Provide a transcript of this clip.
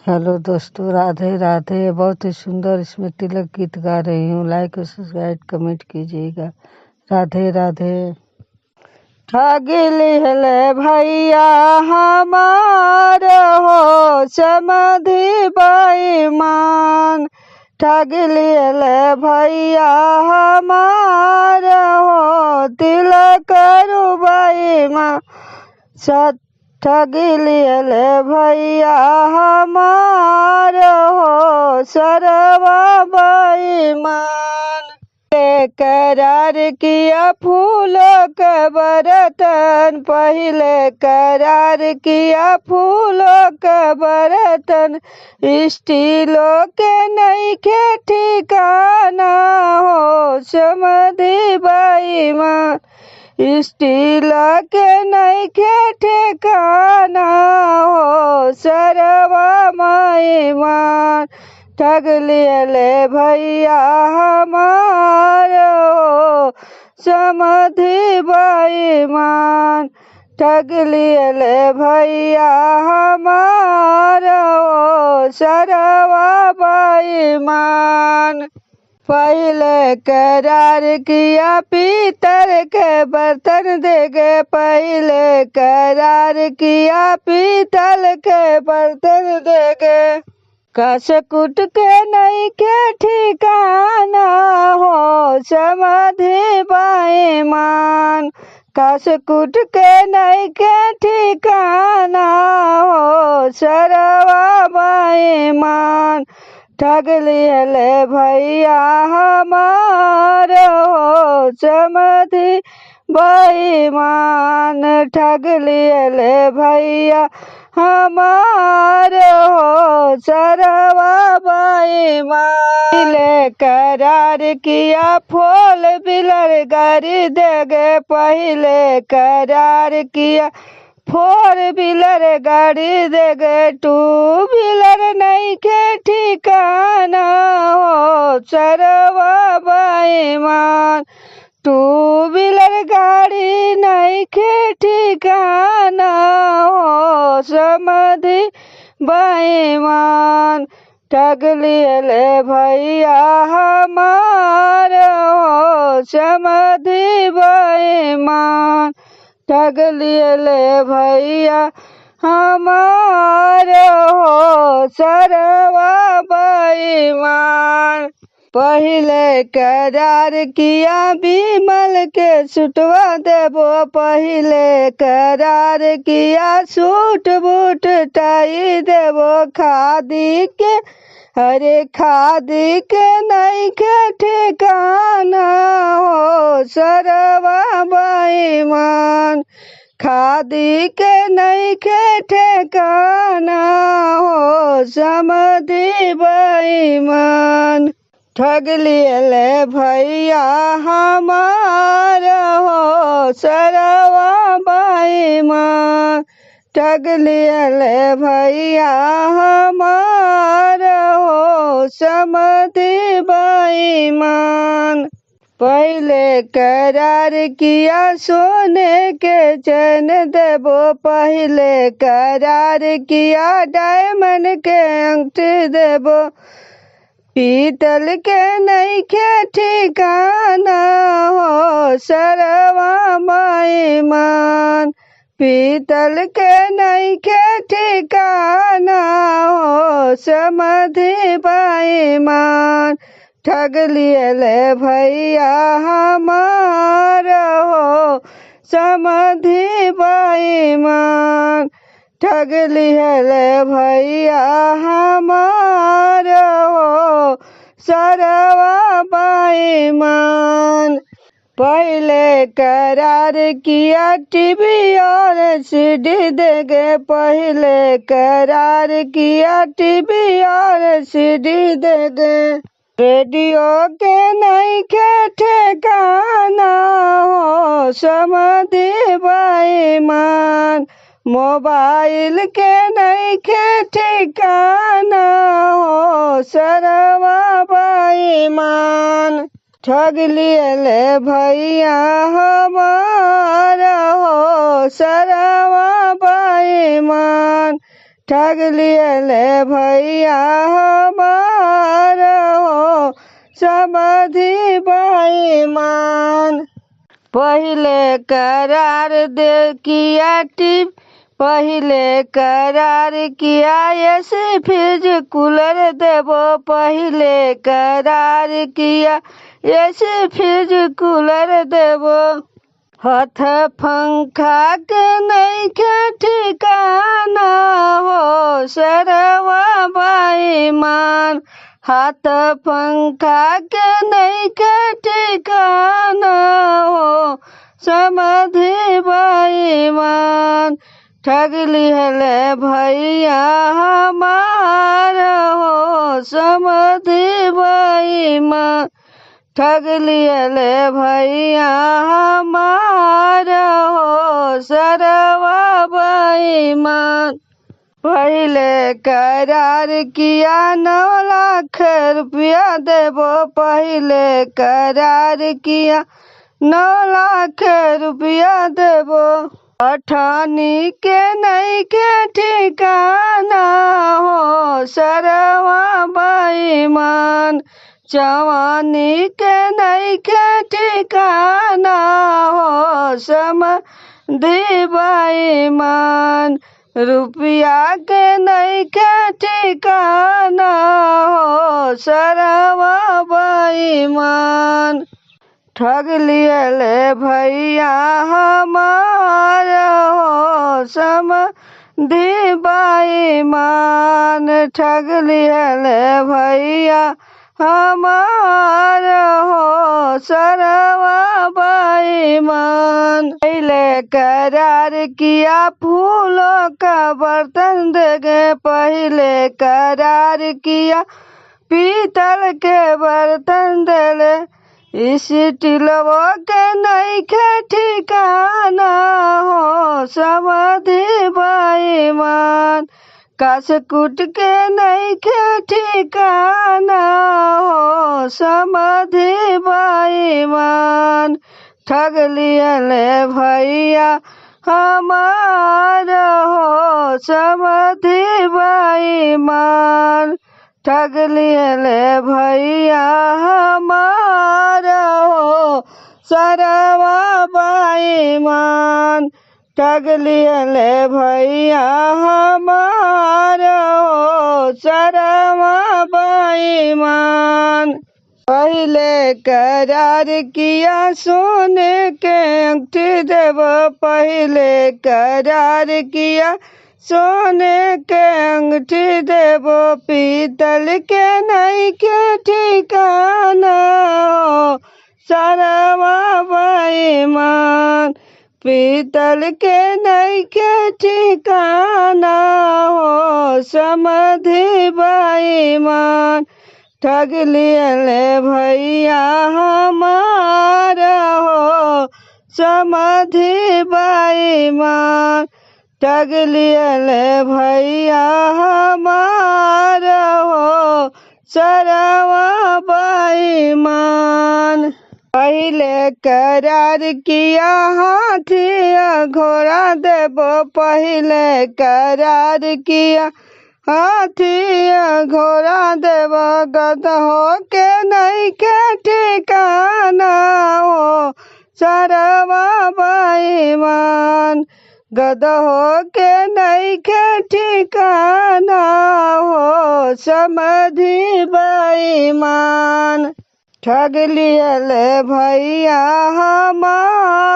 Hello दोस्तों, राधे राधे। बहुत ही सुंदर इसमें तिलक गीत गा रही हूँ। लाइक और सब्सक्राइब कमेंट कीजिएगा। राधे राधे। ठग लिहले भैया हमार हो समाधि बेईमान। ठग लिहले भैया हमार हो तिलक बेईमान। ठग लिहले भैया हमार हो सरवा बेईमान। करार किया फूलों के बर्तन, पहले करार किया फूलों के बर्तन। स्टीलों के नहीं के ठिकाना हो समाधि बेईमान। स्टील के नहीं के ठिकाना हो सरवा बेईमान। ठग लिहले भैया हमार हो समाधि बेईमान। ठग लिहले भैया हमार हो सरवा बेईमान। पहले करार किया पीतल के बर्तन देगे, पहले करार किया पीतल के बर्तन देगे। कस कुट के नहीं के ठिकाना हो समाधि बेईमान। कस कुट के नहीं के ठिकाना हो सरवा बेईमान। ठग लिहले भैया हमार हो समाधि बेईमान। ठग लिहले भैया हमार हो सरवा बेईमान। पहले करार किया फूल बिलर गाड़ी देगे, पहले करार किया फोर व्हीलर गाड़ी देगे। टू व्हीलर नहीं के ठिकाना हो सरवा बेईमान। टू व्हीलर गाड़ी नहीं के ठिकाना हो समाधि बेईमान। ठग लिहले भैया हमार हो समाधि बेईमान। ठग लिहले भैया हमार हो सरवा बेईमान। पहले करार किया विमल के सुटवा देबो, पहले करार किया सूट बूट टाई देबो। खादी के अरे खादी के नहीं के ठिकाना हो सरवा बेईमान। खादी के नहीं के ठिकाना हो समाधि बेईमान। ठग लिहले भैया हमार हो सरवा बेईमान। ठग लिहले भैया हमार हो समाधि बेईमान। पहले करार किया सोने के चैन देबो, पहले करार किया डायमंड के अंगूठी देबो। पीतल के नहीं के ठिकाना हो सरवा बेईमान। पीतल के नहीं के ठिकाना हो समाधि बेईमान। ठग लिहले भैया हमार हो समाधि बेईमान। ठग लिहले भैया हमार हो सरवा बेईमान। पहले करार किया टीवी और सीडी देगे, पहले करार किया टीवी और सीडी देगे। रेडियो के नहीं के ठिकाना हो समाधि बेईमान। मोबाइल के नहीं के ठिकाना हो सरवा बेईमान। ठग लिहले भैया हमार हो सरवा बेईमान। ठग लियले भैया हमार हो समधि बेईमान। पहिले करार दे किया टिप, पहिले करार किया एसी फ्रिज कूलर देबो, पहिले करार किया एसी फ्रिज कूलर देबो। हथ पंखा के नइखे ठिकाना हो सरवा बेईमान, हाथ पंखा के नइखे ठिकाना हो समधि बेईमान। ठग लिहले भैया हमार हो समधि बेईमान, ठग लिहले भैया हमार हो सरवा बेईमान। पहिले करार किया 9 लाख रुपया देबो, पहिले करार किया 9 लाख रुपया देबो। अठनी के नइखे ठिकाना हो सरवा बेईमान, जवानी के नइखे ठिकाना हो समधि बेईमान। रुपया के नइखे ठिकाना हो सरवा बेईमान। ठग लियले भैया हमार हो समधि बेईमान, ठग लियले भैया हमार हो सरवा बेईमान। पहिले करार किया फूलों का बर्तन देंगे, पहिले करार किया पीतल के बर्तन देले। इस टिलवो के नइखे ठिकाना हो समधि बेईमान, कास कुट के नइखे ठिकाना हो समधि बेईमान। ठग लियले भैया हमार हो समधि बेईमान, ठग लियले भैया हमार हो सरवा बेईमान, ठग लियले भैया हमार हो सरवा बेईमान। पहिले करार किया सोने के अंगूठी देबो, पहिले करार किया सोने के अंगूठी देबो। पीतल के नइखे ठिकाना हो सरवा बेईमान, पीतल के नइखे ठिकाना हो समधि बेईमान। ठग लियले भैया हमार हो समधि बेईमान, ठग लियले भैया हमार हो सरवा बेईमान। पहिले करार किया हाथी घोड़ा देबो, पहिले करार किया हाथी घोड़ा देबो। गदहो के नइखे ठिकाना हो सरवा बेईमान, गदहो के नइखे ठिकाना हो समधि बेईमान। ठग लियले भैया हमार।